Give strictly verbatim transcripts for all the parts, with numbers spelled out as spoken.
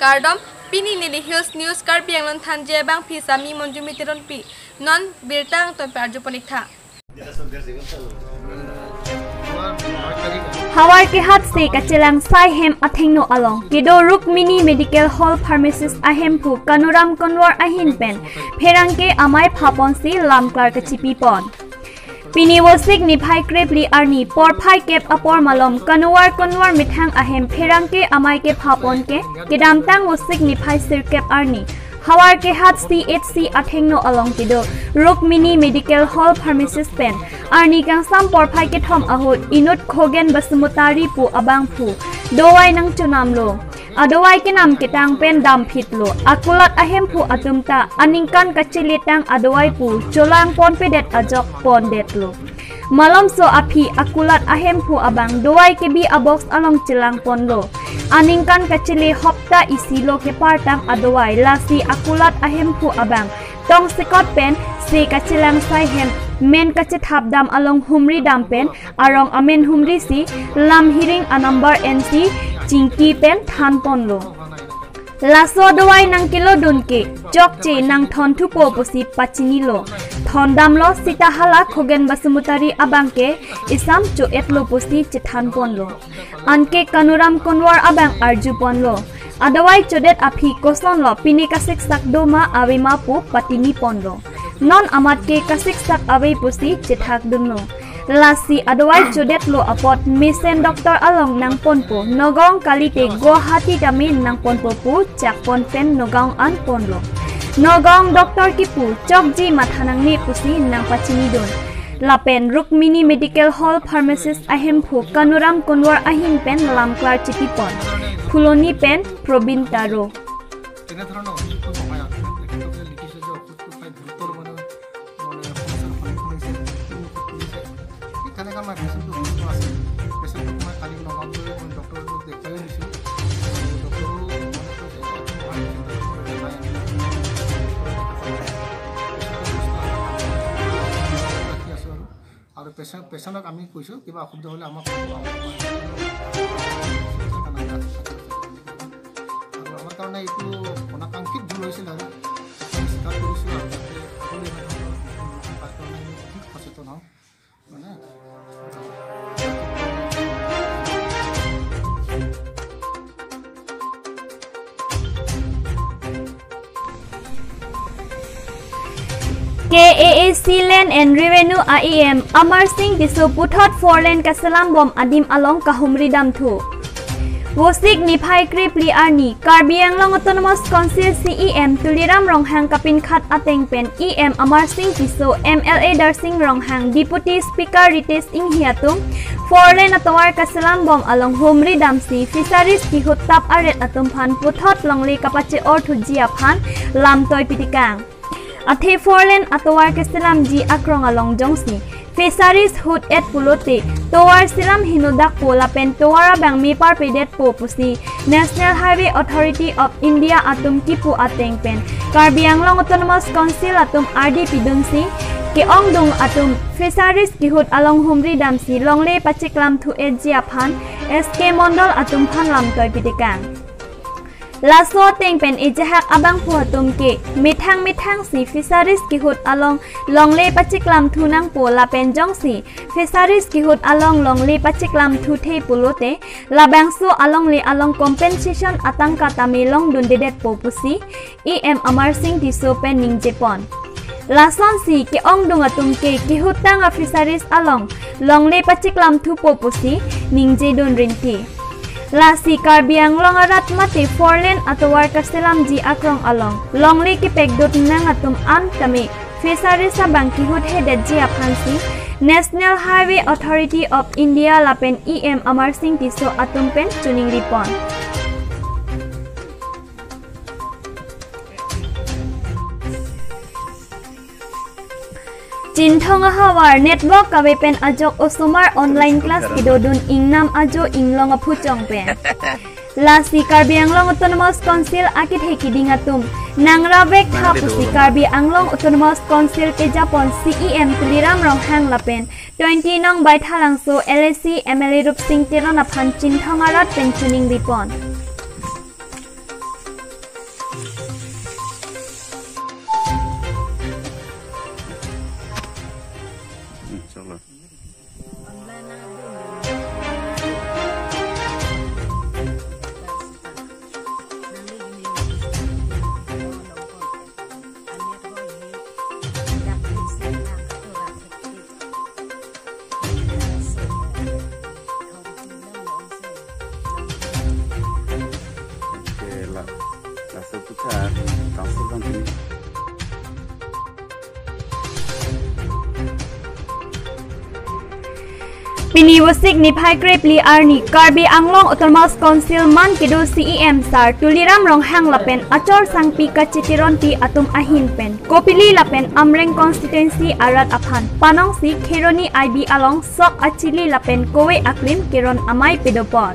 Kardom, pini neli Hills News Karbi Anglong thanji abangphi Sami Monjumi Teronpi. Non birta angton parju ponik tha. Havar kehat se kachelang sai hem athengno along kedo Rukmini Medical Hall Pharmacist ahemphu Kanuram Konwar ahin pen pherangke amei phapon si lamklar kachipi pon. Pini Vosik niphai krephli arni porphai kep apor malom Kanuram Konwar methang ahem pherangke amei kephapon ke kedamtang Vosik niphai sirkep arni havar kehat C H C athengno along kedo Rukmini Medical Hall Pharmacist pen arni kangsam porphai kethom ahut inut Khogen Basumotari pu abangphu dovai nangchonamlo. Adovai kenam ketang pen damphitlo. Akulat ahemphu atum ta aningkan kachele tang adovai pu cholang ponpedet ajok pondetlo. Malomso aphi akulat ahemphu abang dovai kebi abox along chelang ponlo. Aningkan kachele hopta isi lo kepartang adovai, lasi akulat ahemphu abang tongsekot pen se kachelang sai hem men kachethap dam along humri dam pen arong amen humri si lam hiring anumber N C chingki pen than ponlo. Laso dovai nangkelodun ke chokche nangthonthupo pusi pachinilo. Thondamlo sita hala Khogen Basumotari abang ke isam cho-etlo pusi chethan ponlo. Anke Kanuram Konwar abang arju ponlo. Adovai chodet aphi kosonlo, pini kasiksak doma avema pu patini ponlo. Non amat ke kasiksak ave pusi chethak dunlo. Lasi adovai chodetlo apot mesen doctor along nangponpo, Nagaon kalite Guwahati tame nangponpo pu chak pon pen Nagaon an ponlo. Nagaon doctor kipu chokji matha nangne pusi nangpachinidun. Lapen Rukmini Medical Hall Pharmacist ahemphu Kanuram Konwar ahin pen lamklar chitipon. Phuloni pen Probin Taro. তেনেধৰণৰ ঔষধটো নহয় আৰু। তেখেতক যে লিখিছে যে ঔষধটো খাই গুৰুতৰ মানে, মানে সমস্যাৰ সন্মুখীন হৈছে, মৃত্যুৰ মুখত পৰিছে। ঠিক তেনেকা আমাৰ পেচেণ্টটো সুস্থ আছে। পেচেণ্টটোক মই কালি নগাঁৱত গৈ মই ডক্টৰক দেখুৱাই আনিছোঁ। আৰু ডক্টৰো মানে কৈছে যে একো নহয়, চিন্তা কৰিব নালাগে। পেচেণ্টটো সুস্থ আছে। ৰাখি আছোঁ আৰু। আৰু পেচেণ্ট, পেচেণ্টক আমি কৈছোঁ, কিবা অসুবিধা হ'লে আমাক ক'ব। আৰু আমাৰ কাৰণে এইটো অনাকাংক্ষিত ভুল হৈছিল আৰু। আমি স্বীকাৰ কৰিছোঁ আৰু যাতে আগলৈ এনেধৰণৰ ভুল নহয়, তাৰ কাৰণে আমি অধিক সচেতন হওঁ। মানে, K A A C Land and Revenue a E M Amar Singh Tisso puthot four lane kaselam bom adim along kahumri damthu. Vosik niphai krephli arni Karbi Anglong Autonomous Council C E M Tuliram Ronghang kapinkhat ateng pen E M Amar Singh Tisso, M L A Darsing Ronghang, Deputy Speaker Ritesh Enghi atum four lane atovar kaselam bom along humri damsi fisheries kihut tap aret atum aphan puthot longle kapache-orthuji aphan lamtoi pitekang. Athe four lane atovar keselamji akrong along jongsi fisheries hut-et pulote tovar selam hinodakpo lapen tovar abang me parpedetpo pusi National Highway Authority of India atum kipu ateng pen Karbi Anglong Autonomous Council atum ardi pidunsi ke-ongdung atum fisheries kihut along humri damsi longle pacheklamthu-etji aphan S K Mondol atum aphan lamtoi pitekang. Laso ateng pen ejahak abangphu atum ke methang methangsi fisheries kihut along longle pacheklamthu nangpo lapen jongsi fisheries kihut along longle pacheklamthuthe pulote labangso alongle along compensation atangka tame longdundedetpo pusi E M Amar Singh Tisso pen ningjepon. Lasonsi ke-ongdung atum ke kihut tang a fisheries along longle pacheklamthupo pusi ningjedun rinti. Lasi Karbi Anglong arat mate four lane atovar kaselamji akrong along longle kepekdut nang atum an tame fisheries abang kihuthedetji aphansi National Highway Authority of India lapen E M Amar Singh Tisso atum pen choningripon. Chinthong ahavar network kave pen ajok osomar online class kedodun ingnam ajo inglong aphuchong pen. Lasi Karbi Anglong Autonomous Council akethe kiding atum nangravek tha pusi Karbi Anglong Autonomous Council kejapon C E M Tuliram Ronghang lapen twenty nong Baithalangso L A C M L A Rupsing Teron aphan Chinthong arat pen choningripon. Pini Vosik niphai krephli arni Karbi Anglong Autonomous Council man kedo C E M Sar Tuliram Ronghang lapen Achor Sangpi kachetironpi atum ahin pen Kopili lapen Amreng constituency arat aphan panongsi Kheroni I B along sok achili lapen kove aklim keron amei pedopon.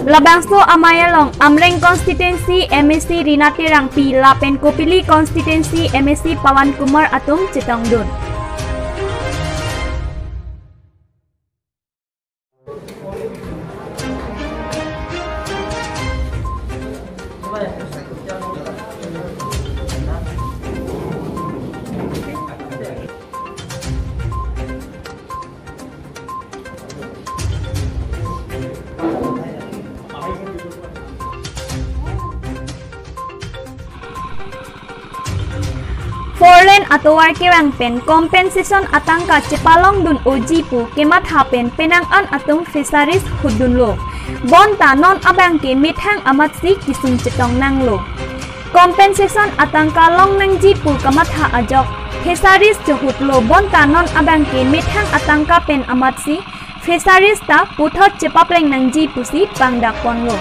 Labangso amei along Amreng constituency M A C Rina Terangpi lapen Kopili constituency M A C Pawan Kumar atum chetongdun. Four lane atovar kevang pen compensation atangka chepalongdun-oji pu kematha pen penang an atum fisheries hutdunlo. Bonta non abangke methang amatsi kesung chetong nanglo. Compensation atangka long nangji pu kamatha ajok fisheries chehutlo, bonta non abangke methang atangka pen amatsi fisheries ta puthot chepapleng nangji pusi pangdakponlo.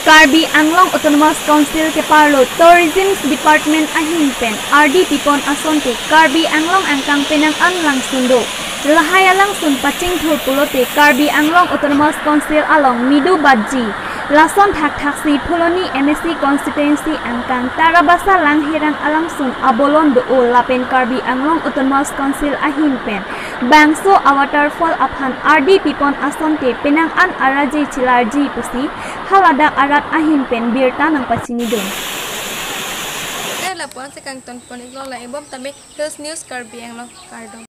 Karbi Anglong Autonomous Council keparlo Tourism Department ahin pen ardi pipon asonte Karbi Anglong angkang penang an langsun do. Lahai alangsun pachingthur pulote Karbi Anglong Autonomous Council along midu batji. Lason thakthaksi Phuloni M A C constituency angkang Tarabasa Langherang alangsun abolon do-o lapen Karbi Anglong Autonomous Council ahin pen bangso a waterfall aphan ardi pipon asonte penang an araje chelarji pusi haladak arat ahin pen birta nangpachinidun. Ke lapu-an si kangtonpon-iklo, lang-ikbom tame Hills News Karbi Anglong, kardom.